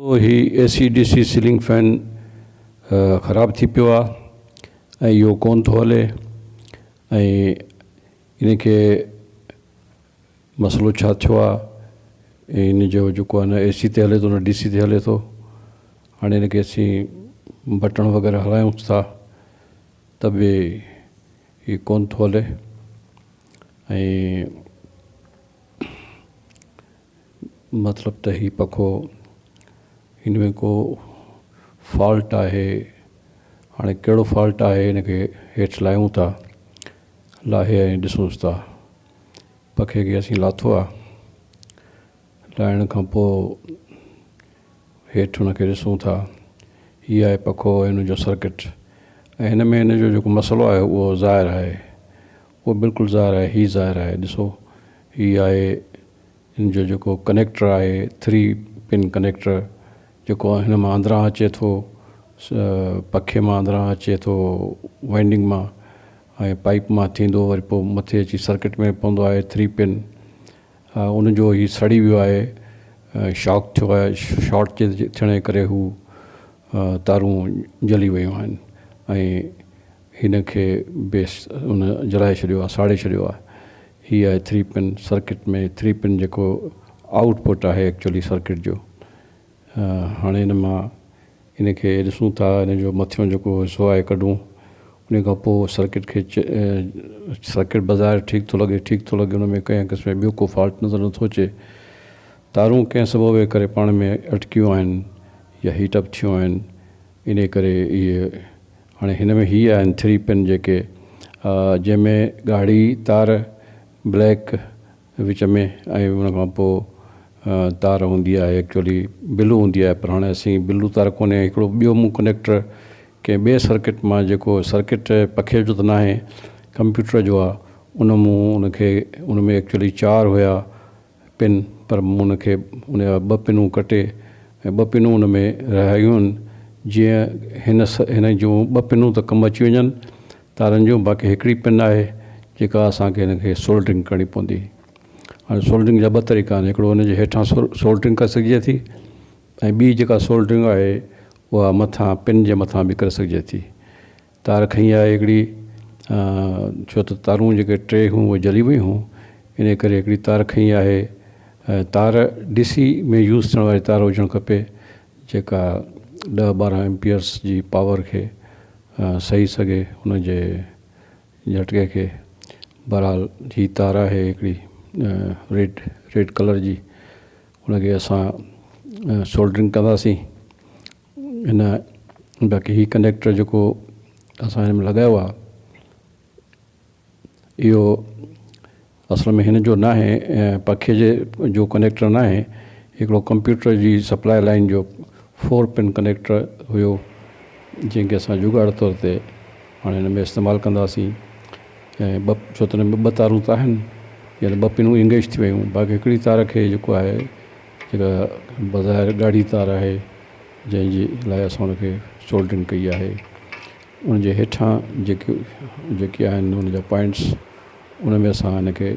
He A C D C ceiling fan خراب ٿي پيو آ ۽ اهو ڪون ٿو هلي ۽ ان کي مسئلو ڇا ٿيو آ ان جو جيڪو آ نه اي سي تي هلي ٿو نه ڊي سي تي هلي ٿو هاڻي ان کي اسين بٽڻ وغيره هلايون ٿا ته به هي ڪون ٿو هلي ۽ مطلب ته هي پکو هن ۾ ڪو فالٽ آهي هاڻي ڪهڙو فالٽ آهي هن کي هيٺ لاهيون ٿا لاهي ۽ ڏسونس ٿا پکي کي اسين لاٿو آ لاهڻ کان پوء هيٺ هن کي ڏسون ٿا هي آهي پکو ۽ هن جو سرڪٽ ۽ هن ۾ هن جو جيڪو مسئلو آهي اهو ظاهر آهي اهو بلڪل ظاهر آهي هي ظاهر آهي ڏسو هي آهي هن جو جيڪو ڪنيڪٽر آهي ٿري پن ڪنيڪٽر جيڪو هن مان اندران اچي ٿو پکي مان اندران اچي ٿو وائنڊنگ مان ۽ پائپ مان ٿيندو وري پوء مٿي اچي سرڪٽ ۾ پوندو آهي ٿري پن ان جو هي سڙي ويو آهي شاڪ ٿيو آهي شارٽ جي ٿيڻ جي ڪري هو تارون جلي ويون آهن ۽ هن کي به ان جلائي ڇڏيو آهي ساڙي ڇڏيو آهي هي آهي ٿري پن سرڪٽ ۾ ٿري پن جيڪو آئوٽ پٽ آهي ايڪچولي سرڪٽ جو هاڻي هن مان ان کي ڏسون ٿا ان جو مٿيون جيڪو حصو آهي ڪڍون ان کان پوء سرڪٽ کي سرڪٽ بظاهر ٺيڪ ٿو لڳي ٺيڪ ٿو لڳي ان ۾ ڪنهن قسم جو ٻيو ڪو فالٽ نظر نٿو اچي تارون ڪنهن سبب جي ڪري پاڻ ۾ اٽڪيون آهن يا هيٽ اپ ٿيون آهن انهي ڪري اهي هاڻي هن ۾ هي آهن ٿري پن جيڪي جنهن ۾ ڳاڙهي تار بليڪ وچ ۾ ۽ ان کان پوء تار هوندي آهي ايڪچولي بلو هوندي آهي پر هاڻي اسين بلو تار ڪونهي هڪڙو ٻيو مون ڪنيڪٽر ڪنهن ٻئي سرڪٽ مان جيڪو سرڪٽ پکي جو ته ناهي ڪمپيوٽر جو آهي ان مون ان کي ان ۾ ايڪچولي چار هيا پن پر مون ان کي ان جا ٻه پنون ڪٽي ۽ ٻه پنون ان ۾ رهايون جيئن هن هن جون ٻه پنون ته ڪم اچي وڃن تارن جون باقي هڪڙي پن آهي جيڪا اسان کي هن کي سولڊرنگ ڪرڻي پوندي. هاڻي سولڊرنگ جا ٻه طريقا آهن هڪڙو هن جي هيٺان سولڊرنگ ڪري سگهجي ٿي ۽ ٻي جيڪا سولڊرنگ آهي اها مٿان پن جي مٿان به ڪري سگهجي ٿي. تار کنئي آهي هڪڙي ڇو ته تارون جيڪي ٽي هيون اهي جلي ويون هيون انهي ڪري هڪڙي تار کنئي آهي تار ڊي سي ۾ يوز ٿيڻ واري تار هجڻ کپي جيڪا ڏهه ٻارهن ايمپيئرس جي پاور کي سهي سگهي ان جي جهٽڪي کي بهرحال هي تار آهي هڪڙي ريڊ ريڊ ڪلر جي ان کي اسان سولڊرنگ ڪنداسين هن باقي هي ڪنيڪٽر جيڪو اسان هن ۾ لڳايو آهي اهو اصل ۾ هن جو ناهي پکي جي جو ڪنيڪٽر ناهي هڪڙو ڪمپيوٽر جي سپلاء لائن جو فور پن ڪنيڪٽر هيو جنهن کي اسان جگاڙ طور تي هاڻي هن ۾ استعمال ڪنداسين ۽ ٻه ڇو ته هن ۾ ٻه تارون ته آهن يعني ٻه پنون انگيج ٿي ويون باقي هڪڙي تار کي جيڪو آهي جيڪا بظاهر ڳاڙهي تار آهي جنهن جي لاء اسان ان کي سولڊرنگ ڪئي آهي ان جي هيٺان جيڪي جيڪي آهن ان جا پوائنٽس ان ۾ اسان ان کي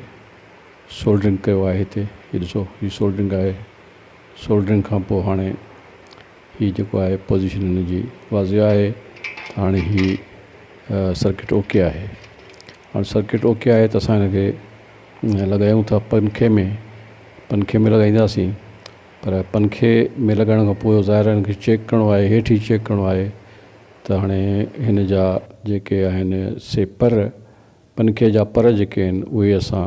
سولڊرنگ ڪيو آهي هتي هي ڏسو هي سولڊرنگ آهي سولڊرنگ کان پوء هاڻي هي جيڪو آهي پوزيشن ان جي واضح آهي ته هاڻي هي سرڪٽ اوڪي آهي هاڻي سرڪٽ اوڪي آهي ته اسان ان کي لڳايون ٿا پنکي ۾ پنکي ۾ لڳائينداسين پر پنکي ۾ لڳائڻ کان پوء ظاهر آهي ان کي چيڪ ڪرڻو آهي هيٺ ئي چيڪ ڪرڻو آهي ته هاڻي هن جا جيڪي آهن سي پر پنکي جا پر جيڪي آهن اهي اسان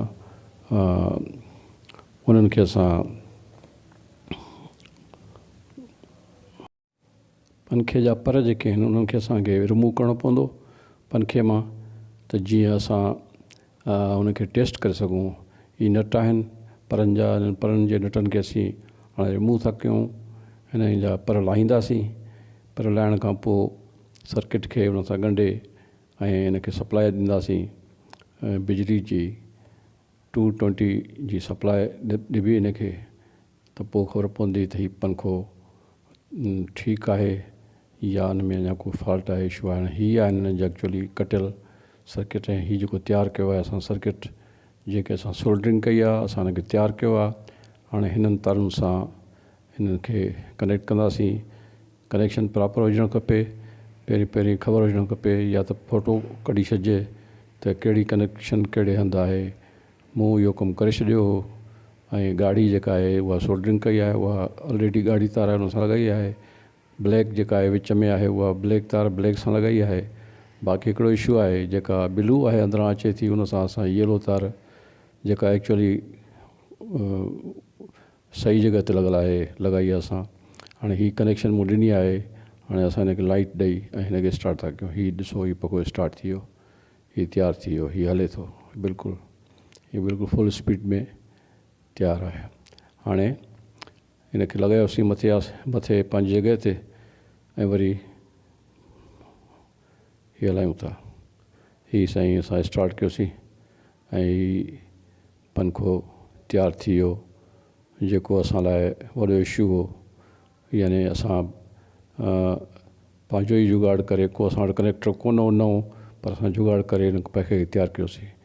انهن کي اسان پنکي جا پر جيڪي آهن انهن کي اسان کي رموو ڪرڻو پوندو پنکي مان ته جيئن اسان ان کي ٽيسٽ ڪري سگهون هي نٽ آهن پرن جا انهن پرن جي نٽن کي اسين هاڻي رموو ٿا ڪيون هن جا پر لاهينداسين پر لاهڻ کان پوء سرڪٽ کي ان سان ڳنڍي ۽ ان کي سپلاء ڏينداسين بجلي جي ٽو ٽوئنٽي جي سپلاء ڏبي ان کي ته پوء خبر پوندي ته هي پنکو ٺيڪ آهي يا ان ۾ اڃا ڪو فالٽ آهي اشو آهي هي آهن ان جا ايڪچولي ڪٽيل سرڪٽ ۽ هي جيڪو تيار ڪيو آهي اسان سرڪٽ جنهن کي اسان سولڊرنگ ڪئي آهي اسان ان کي تيار ڪيو آهي هاڻي هنن تارن سان هن کي ڪنيڪٽ ڪنداسين. ڪنيڪشن پراپر هجڻ کپي، پهرين پهرين خبر هجڻ کپي يا ته فوٽو ڪڍي ڇڏجي ته ڪهڙي ڪنيڪشن ڪهڙي هنڌ آهي. مون اهو ڪم ڪري ڇڏيو هو ۽ ڳاڙهي جيڪا آهي اها سولڊرنگ ڪئي آهي، اها آلريڊي ڳاڙهي تار هن سان لڳائي آهي. بليڪ جيڪا آهي وچ ۾ آهي اها بليڪ تار بليڪ سان لڳائي آهي. باقي هڪڙو اشو آهي، جيڪا بلو آهي اندران اچي ٿي، ان سان اسان يلو تار جيڪا ايڪچوئلي صحيح جڳهه تي لڳل آهي لڳائي آهي اسان. هاڻي هي ڪنيڪشن مون ڏني آهي. هاڻي اسان هن کي لائٽ ڏئي ۽ هن کي اسٽارٽ ٿا ڪيون. هي ڏسو، هي پکو اسٽارٽ ٿي ويو، هي تيار ٿي ويو، هي هلي ٿو بلڪل، هي بلڪل فل اسپيڊ ۾ تيار آهي. هاڻي هن کي لڳايوسين مٿي آس مٿي پنهنجي جڳهه تي ۽ وري هي هلايون ٿا. هي سائين اسان اسٽارٽ ڪيوسين ۽ هي پنکو تيار ٿي ويو، جيڪو اسان لاء وڏو اشو هو. يعني اسان پنهنجو ئي جگاڙ ڪري، ڪو اسان وٽ ڪنيڪٽر ڪونه هو نئون، پر اسان جگاڙ ڪري هن پنکي کي تيار ڪيوسين.